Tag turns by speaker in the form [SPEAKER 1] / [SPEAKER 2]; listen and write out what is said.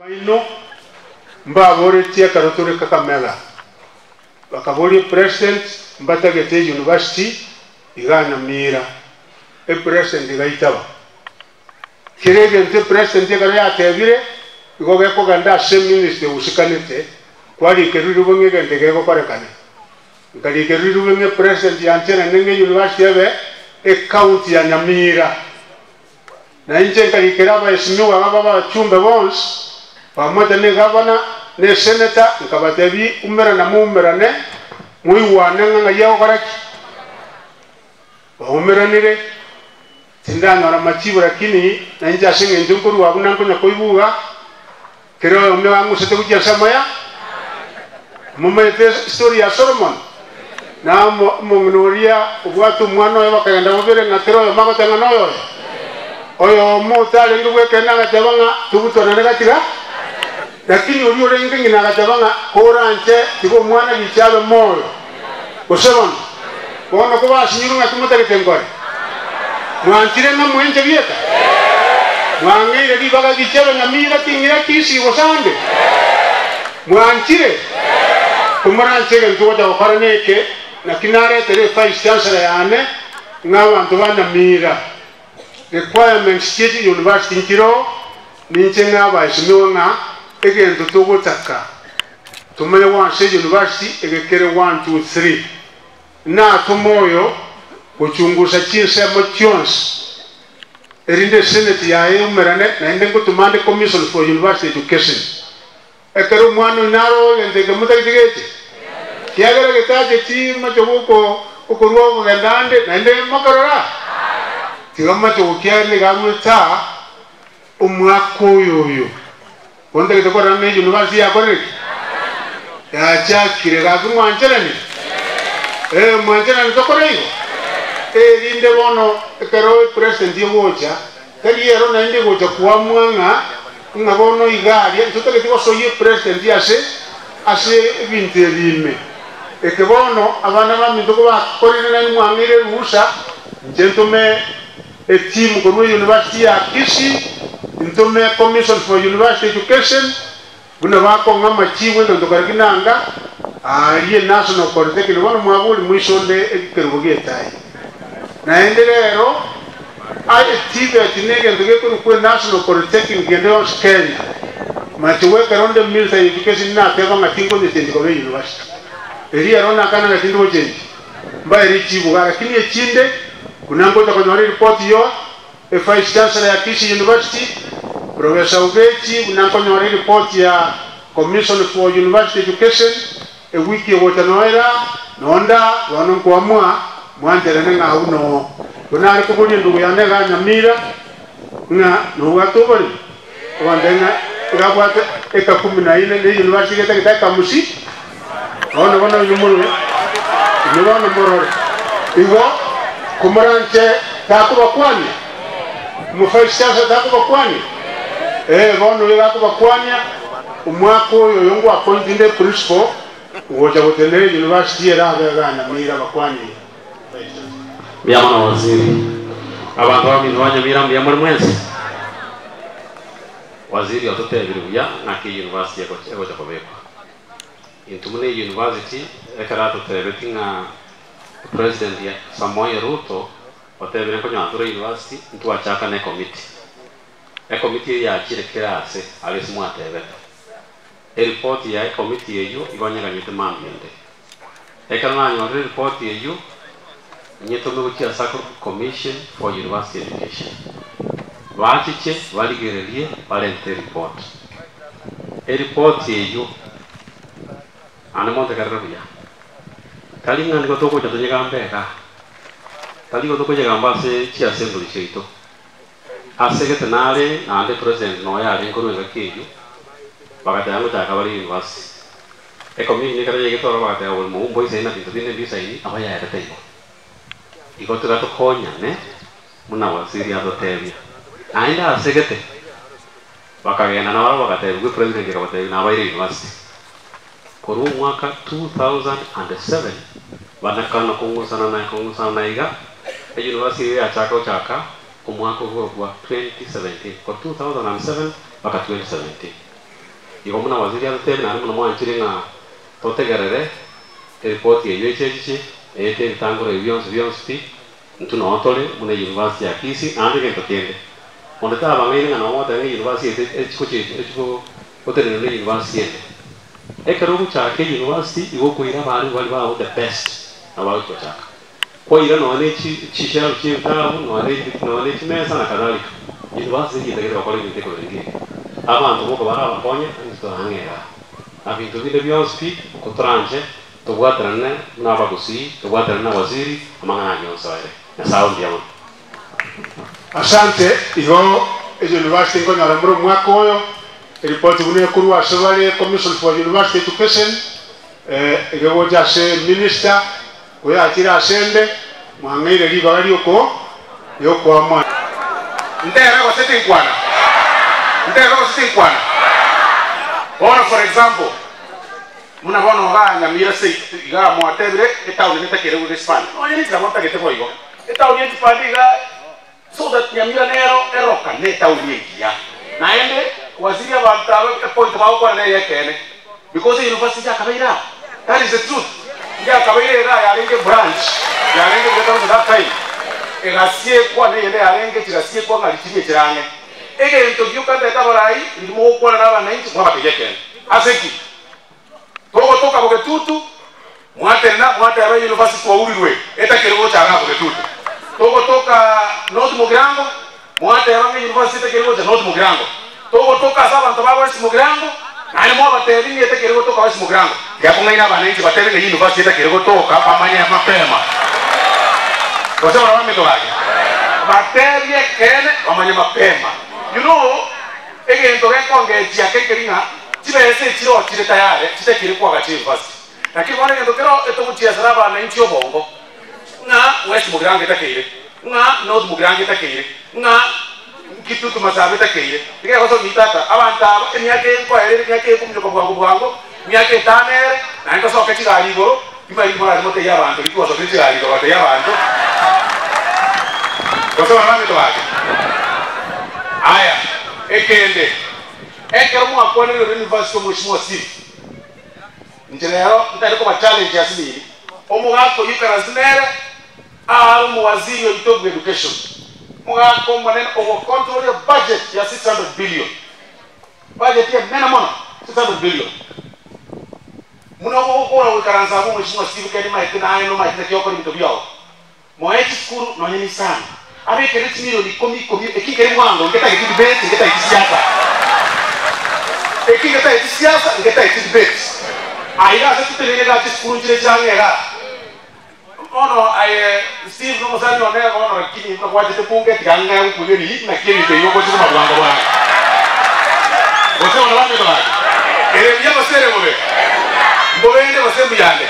[SPEAKER 1] Baino mbaboretie ekero tore Kakamega, bakaboria epresident mbatagete euniversity iga Nyamira, epresident egaitaba. Kera egento epresident ekero yatebire igo gekogenda ase eministry ehusikanete, kwarikerwa rirobe ng'a egento eke gegokorekane. Nkarikerwa rirobe ng'a epresident yancherane ng'a euniversity ebe ecounty ya Nyamira. Na inche nkarikera abaesimigwa aba b'abachumbe bonsi, pamoja negavana, na eseneta, nkabatebia, Umerana moumerane, moigwane ng'a ng'ai agokora ki. Baumeranire, tindanyora machibu, lakini nainche ase engencho nkorua buna nkonya koigwa, kera oyomo nigo ang'usete gochia ase amaya. Momanyete story ya Solomon? Na omong'ina oria obwate omwana oye bakagenda babere ng'a kera oyomo agoteba ng'a noyoye. Oyomo otarenge bw'ekeene agateba ng'a tobutorane gatiga, lakini oria orenge ng'ina agateba ng'a koranche tiga omwana gicha abe moyo. Gose bono, bono kobasinyirwe ng'a timotagete nkore? Mwanchire ng'a mwenche bieka? Mwang'eire ribaga gicha abe nyamira ting'ira Kisii gose ande? Mwanchire? Komoranche egento gocha gokora neke, naki naretere evice chancellor yane ng'a abanto ba Nyamira requirements chie chiuniversity nchiroo, ninche ng'a abaesimigwa ng'a egento togotaka tomanye gwansa euniversity egekere one two three. Natome oyo gochungusa chinsemo chionsi, erinde eseneti yaye eumerane, naende ngotoma ande Commission for University Education. Ekero omwana oino aroe egento eke motagete geche, kiagera getacheti mache goko okorua okogenda ande, naende mokerora, tiga mache gokiagera nigo aruete aa omwaka oyo oyo. Bono ntagete korora ng'a eyunivasiti yakorire ki? Yachakire. Gaki mwancheranire? Ee, mwancheranire tokore igo? Erinde bono ekero epresident egocha, tari ero naende egocha koamua ng'a ng'a bono iga aria, ntotageti gosoyia epresident ase ase ebinto ebi ime. Eke bono abana baminto kobakorire naende mwang'eire eruhusa, inche ntome Etimu korwa Eyunivasiti ya Kisii, ntome Commission for University Education, buna bakong'a amachibu egento kare kinanga aaria National Polytechnic bono mwabori moisonde ekerubo gi'etai. Naende rero aye TVET negento gekorokwa National Polytechnic ende yonsi Kenya. Mache gwekero onde Minister ya Education nateba ng'a tinkonyechendi koba eyunivasiti. Erio ero nakana ng'a tindi gochenchia. Mbae richibu iga, lakini echinde buna ngocha konyora eripoti yo evice chancellor ya Kisii University, Professor Ogechi, buna nkonyora eripoti ya Commission for University Education ewiki egocha noera nonda bono nkoamua mwancherane ng'a abwo noo. Buna are koboria endugu yane iga Nyamira ng'a nobwate oboremo ogontebia ng'a iga abwate eka kumi na ine ne university getagete ekamusi Bono bono inwe morore, inwe bono morore. Igo komoranche takobakwania, Omofarisai takobakwania? Ee, bono oyo gakobakwania, omwaka oyo oyo ngwapointi nde principal gocha gotenena university ere abe igaa Nyamira bakwanie Vice Chancellor.
[SPEAKER 2] Mbuya mono waziri. Abanto baminto ba Nyamira mbuya more mwensi? Waziri ototebire buya ng'aki university egocha kobekwa. Intwe buna eyunivasiti ekero atotebetie ng'a President Samoei Ruto otebire nkonyora tore eyunivasiti ntwachaka na ekomiti. Ekomiti eyio yachire kera ase aria ase mwatebete. Eripoti ya ekomiti eyio igo nyeganyete mambia ende. Ekero nanyorire eripoti eyio, nyetome gochia ase akorokwa Commission for University Education. Bachiche barigererie barente eripoti. Eripoti eyio, naende montegerere buya, tari ng'a nigo togocha tonyegambe igaa, tari igo tokoyegamba ase chiassembly chiaito. Ase gete nare naende president noyo arenge korwa engaki eyio, bagateba ngochaka bare university. Ecommune ekero yaigete ororo bagateba oborimo obwo mboisaini na binto binde mbisaini, nabo yaerete igo. Igo tiga tokonyane buna waziri atotebia. Naende ase gete. Bakagenda nabarabwo bagateebigwa, epresident akabateebia nabaire university. Korwa omwaka 2007 banakana kong'usana na kong'usana na iga, euniversity eyio yachaka gochaka omwaka ogwo bwa 2017, korwa 2007 mpaka 2017. Igo buna waziri atotebie naende buna mwanchire ng'a totegerere eripoti eywo eche echiche, eete ebitangoro ebi bionsi bionsi pi, intwe noo tore buna eyunivasiti ya Kisii naende egento kende. Onde tabang'aini ng'a noo ogoteba ng'a eyunivasiti yaito echi gochia echi gotenenwa na eyunivasiti ende. Ekero ogochaka eyunivasiti igo okoira abarimu baria bao the best nabo bagochi gochaka. Kwaira nonya ne chi chishelf chia ebitabu, nonya ne nonya ne chimesa na kadhalika. University rietagete gokora ebinto ekorenga ebi. Abanto boka barabakonye, intwe torang'e igaa. Na binto binde bionsi pi, kotoranche, tobwaterane buna abagusii, tobwaterane na waziri, amang'ana ayio onsi aere. Nyasae oo mbuya mono.
[SPEAKER 1] Asante. Igo e-university nkonyora more omwaka oyo, eripoti buna ekorwa ase bare Commission for University Education, egegocha ase minister, Koyachire asende, mwang'eire ribaga ri'oko riokoamua.
[SPEAKER 3] Ntebe gose tinkwana? Ntebe gose tinkwana? Bono for example, buna bono igaa Nyamira state igaa mwatebire etown netakere goexpand, nonye ninche nabo ntagete boigo, etown expand igaa So that Nyamira nero eroka ne etaoni engiya. Naende waziri abanto aba epoint bagokwana neye ekeene because euniversity yakabeire aa that is the truth yakabeire igaa yarenge branch yarenge buya kabisa that time egasiekwa neyende yarenge chigasiekwa ng'a richirie chire ang'e. Egento gioka ntete abarai riria mogokwana na abananchi mwabatebia ekeene. Ase ki? Togotoka bogetutu, mwatenena mwateba university twaurirwe etakeri gocha igaa bogetutu. Togotoka North Mugirango, mwateba ng'a university etakeri gocha North Mugirango. Togotoka ase abanto ba West Mugirango, naende mwabatebi ng'a etakeri gotoka West Mugirango. Tiga kong'aina abananchi batebe ng'a university etakeri gotoka bamanye mapema. Gose barabwo amito gaki? Batebie ekeene bamanye mapema. You know, Egento gekongechia kekeri ng'a chibesa echiroo chire tayare chitakire koagacha university. Lakini bono egento kero etogochiesera abananchi obongo ng'a West Mugirango etakeire, ng'a North Mugirango etakeire, ng'a Kitutu Masaba etakeire. Tigegosomi tata, abanto aba emiaka eye nkoera ere emiaka eye ekominyoka bwango bwango, emiaka etano ere, naende tosoke chigari igoro, timanyeti morari motebie abanto riria twasokire chigari igoro batebie abanto, gose barabamete bake. Aya, ekende, ekero mwakwanire igoro y'university omweshimiwa Steve, inche rero ntari koba challenge ase nini, omogaka oyio ikaranse nere are omowaziri oito bwa education, omogaka omonene ogocontrol ebudget ya 600 billion, budget enene mono, 600 billion. Buna ogokora goikaransa abwo omweshimiwa Steve keri maete naye nomaete naki okora ebinto biao. Moe chisukuru nonye nisano, abekere chimilioni ikomi ikomi, eki nkere bwango ngetageti debate ngetageti siasa, eki ngetageti siasa ngetageti debate. Aiga ase toteneine igaa chisukuru nchire chire ang'e igaa. Bono aye Steve nomosani one bono lakini buna gwachete bunge tiga ng'ae gokuria riyi naki ebinto ebi ogochi koma bwango bwango. Gose bono bamito gaki? Ere buya gose ere bobe? Mbobe ende gose mbuyande?